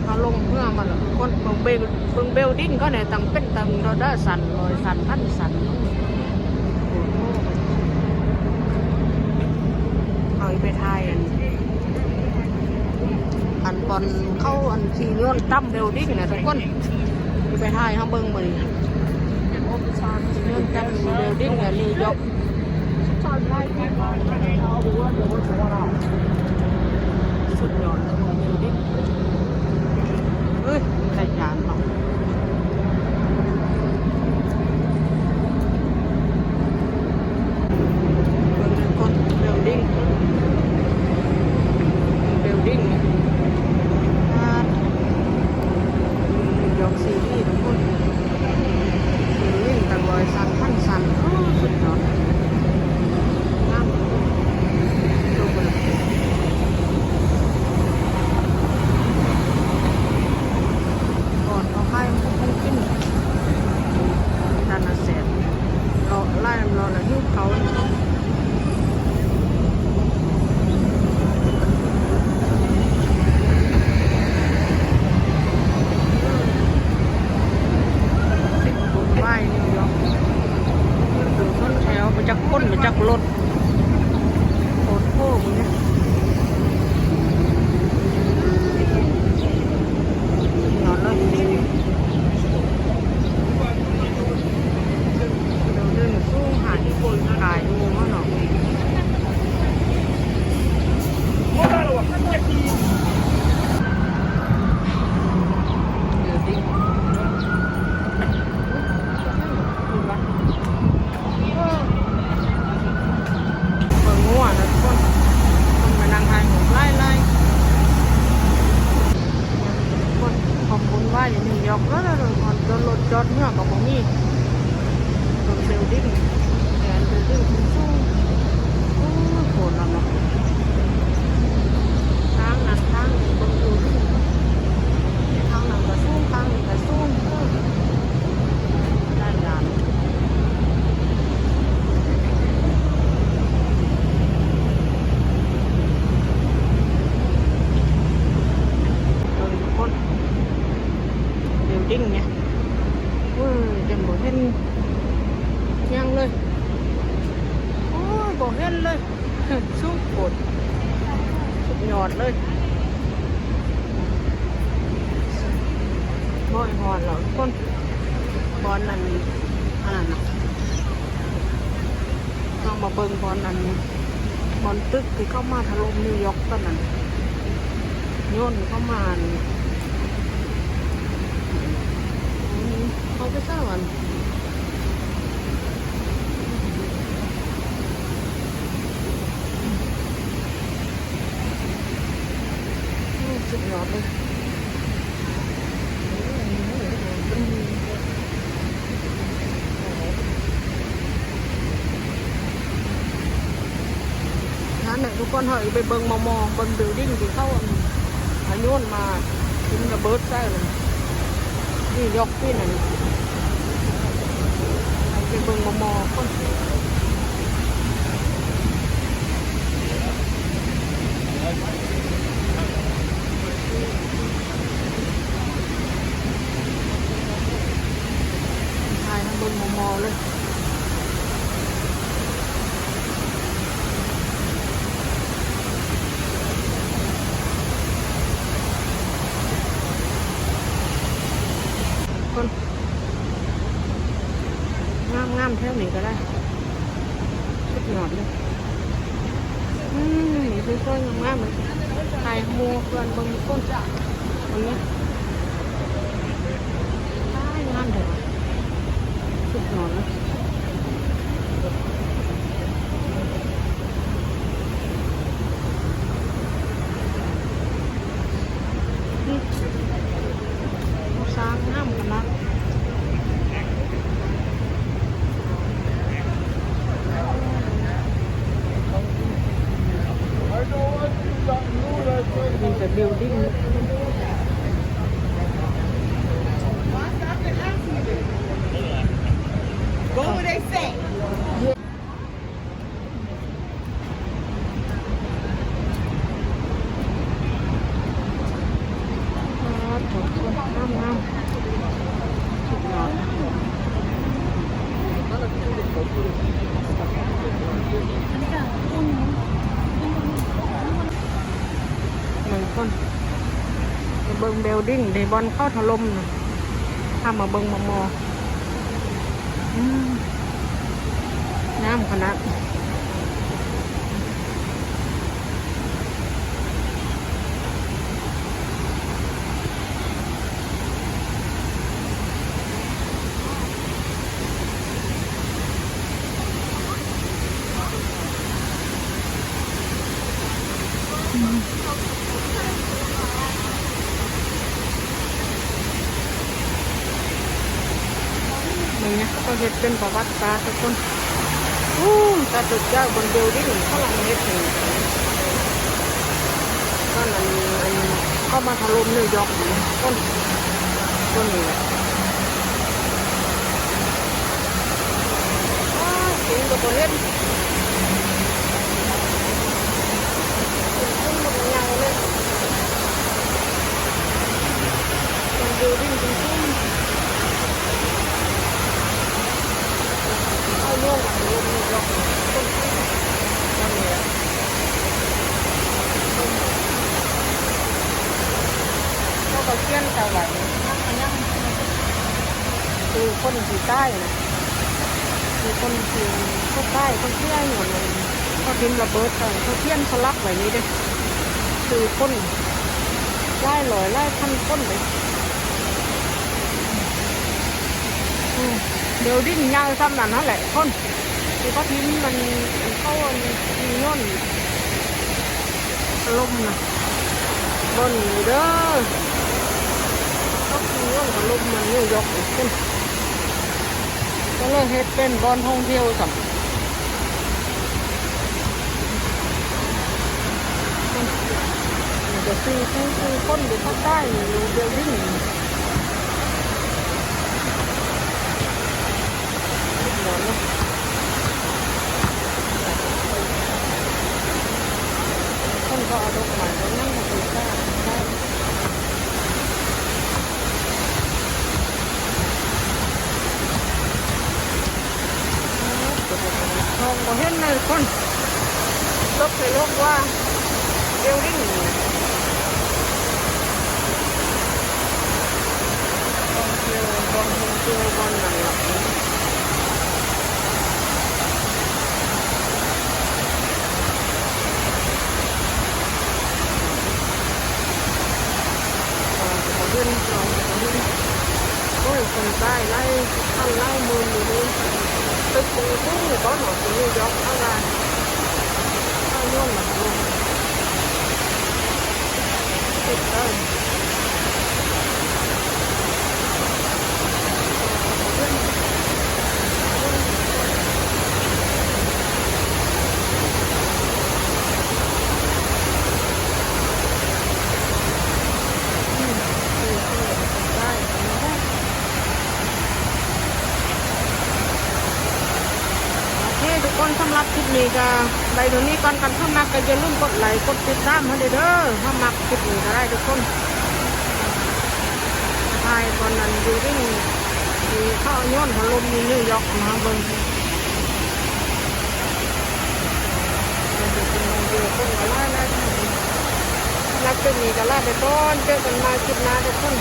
ເຮົາລົງເຮືອມາແລ້ວ ຄົນເບິ່ງເບວ ເບິ່ງ building ເຂົາແດ່ ຕັ້ງເປັນຕັ້ງເທົ່າໃດຊັ້ນ ຮ້ອຍຊັ້ນ ພັນຊັ້ນ. ເຮົາໄປຖ່າຍອັນ ອັນບ່ອນເຂົາອັນຂີ່ຍົນຕຳ building ນະທຸກຄົນ ຊິໄປຖ່າຍໃຫ້ເບິ່ງມື້ນີ້ ຂີ່ຍົນຕຳ building ນະ ນິວຢອກ. ສຸດຍອດເລີຍ ເອີຍ ໄດ້ຍານເນາະ. ເບິ່ງເດີທຸກຄົນ building building ນີ້ ປາດ ນິວຢອກຊີຕີທຸກຄົນ. ເປັນວິວຕັ້ງຮ້ອຍຊັ້ນພັນຊັ້ນ ໂອ້ ສຸດຍອດ ງາມ ໂອ້ ກ່ອນເຂົາຂາຍຂອງກິນ ຕານາແຊບ ເລາະຫຼາຍ ເລາະແລ້ວຫິວເຂົ້າ. ວາຍນິວຢອກ ຄົນແຖວ ບໍ່ຈັກຄົນ ບໍ່ຈັກລົດ ໂຄດໂພ ເບິ່ງນີ້ ຍອດເລີຍ. ເດີນສູງຫາທີ່ຄົນຂາຍຢູ່ເນາະ ເດີນຕິ ເບິ່ງງົວນະທຸກຄົນ ຄົນມານັ່ງຖ່າຍຮູບຫຼາຍໆ. ຄົນ ຄວາມວຸ້ນວາຍຢູ່ນິວຢອກເດີ ຮອດຈົນລົດຈອດເຮືອກໍບໍ່ມີ. ເບິ່ງ building ແຕ່ building ສູງໆ ໂອ້ຍ ໂພດແລ້ວເນາະ. ທາງນັ້ນທາງນີ້ ເບິ່ງ building ທາງນັ້ນກໍສູງ ທາງນີ້ກໍສູງ ເອີ ໄດ້ຍານ. ເບິ່ງຄົນ building ນີ້ ເວີຍ ຈົນບໍ່ເຫັນຫຍັງເລີຍ ໂອ້ຍ ບໍ່ເຫັນເລີຍ ສູງໂພດ ສຸດຍອດເລີຍ. ໂອ້ຍ ຮອດແລ້ວຄົນ ບ່ອນນັ້ນ ອັນນັ້ນນະ ເຮົາມາເບິ່ງບ່ອນອັນ ບ່ອນຕຶກທີ່ເຂົາມາຖະຫຼົ່ມນິວຢອກຕອນນັ້ນ ໂຍນເຂົ້າມາ ອັນ ເຂົາໄປໃສວະ ອັນ ໂອ້ ສຸດຍອດເລີຍ. ນັ້ນແຫຼະທຸກຄົນ ເຮົາໄປເບິ່ງມໍ່ໆ ເບິ່ງ building ທີ່ເຂົາ ອັນ ໂຍນມາຖິ້ມລະເບີດໃສ່ນັ້ນ ນິວຢອກປີນັ້ນ ໄປເບິ່ງມໍ່ໆ ຄົນ ຖ່າຍໃຫ້ເບິ່ງມໍ່ໆ ເລີຍ ຄົນ ງາມໆ ແຖວນີ້ກໍໄດ້ ສຸດຍອດເລີຍ. ອືມ ນີ້ສວຍໆ ງາມໆ ເລີຍ ຖ່າຍໃຫ້ໝູ່ເພື່ອນເບິ່ງທຸກຄົນ ເບິ່ງນີ້ ອ້າຍ ງາມແທ້ ສຸດຍອດເລີຍ. ອືມ ສ້າງງາມຂະໜາດ ມີແຕ່ building. Go where they say. ປາດ ໄປເບິ່ງ building ເດ້ ບ່ອນເຂົາຖະຫຼົ່ມນະ ພາມາເບິ່ງໝໍ່ໆ. ອືມ ງາມຂະໜາດ. ເບິ່ງນະ ເຂົາເຮັດເປັນປະຫວັດສາດທຸກຄົນ. ໂອ້ ສາທຸເຈົ້າ ບ່ອນ building ກຳລັງເຮັດຢູ່ ຕອນນັ້ນ ອັນ ເຂົາມາຖະຫຼົ່ມນິວຢອກຢູ່ ຄົນ ຄົນນີ້ແຫຼະ. ອ້າ ເຫັນກໍບໍ່ເຫັນ ເປັນຄົນບໍ່ໄດ້ຍ່າງເລີຍ ເປັນ building ເປັນກຸ່ມ ເອົາໂຍນກັນລົງນີ້ລອກ ເຂົາກໍຂຽນຕາໄວ ຄືຄົນທີ່ຕາຍນະ ຄືຄົນທີ່ເຂົາຕາຍ ເຂົາເສຍຍ້ອນ ເຂົາຖິ້ມລະເບີດ ເຂົາຂຽນສະຫຼັກໄວ້ນີ້ເດ້ ຄືຄົນຫຼາຍຮ້ອຍຫຼາຍພັນຄົນເດ້. ອືມ building ໃຫຍ່ສ່ຳນັ້ນຫັ້ນແຫຼະ ຄົນທີ່ເຂົາຖິ້ມມັນ ເຂົາອັນ ຍ້ອນ ຖະຫຼົ່ມນະ ບ່ອນນີ້ເດີ ເຂົາຂີ່ຍ້ອນຖະຫຼົ່ມມັນນິວຢອກພຸ້ນ ກໍເລີຍເຮັດເປັນບ່ອນທ່ອງທ່ຽວຊ້ຳ. ມີແຕ່ຊື່ ຊື່ຄົນເດ້ ເຂົາຕາຍຢູ່ building ນີ້. ເພິ່ນກໍເອົາດອກໄມ້ດອກຫຍັງມາປູກໄວ້ ມອງບໍ່ເຫັນເລີຍຄົນ ຕົກໃສ່ລົງວ່າ building ນີ້ ທ່ອງທ່ຽວ ບ່ອນທ່ອງທ່ຽວ ບ່ອນນັ້ນລະ ມອງບໍ່ເຫັນ ມອງບໍ່ເຫັນ ໂອ້ຍ ຄົນຕາຍຫຼາຍພັນຫຼາຍໝື່ນຢູ່ເດ້ ຕຶກສູງໆ ບໍ່ເນາະ ຢູ່ນິວຢອກ ເຂົາວ່າ ເຂົາຍ້ອນວ່າ ໂອເຄທຸກຄົນ ສຳລັບຄລິບນີ້ກໍໄດ້ເທົ່ານີ້ກ່ອນ. ຄັນເຈົ້າມັກກໍຢ່າລືມກົດໄລ ກົດຕິດຕາມໃຫ້ແດ່ເດີ. ຖ້າມັກຄລິບນີ້ກໍໄດ້ທຸກຄົນ. ຖ່າຍຕອນນັ້ນຢູ່ທີ່ ທີ່ເຂົາຍ້ອນຖະຫຼົ່ມຢູ່ນິວຢອກມາເບິ່ງ. ເປັນຄົນກໍຫຼາຍໆ. ສຳລັບຄລິບນີ້ກໍລາໄປກ່ອນ. ເຈີກັນໃໝ່ຄລິບໜ້າທຸກຄົນ.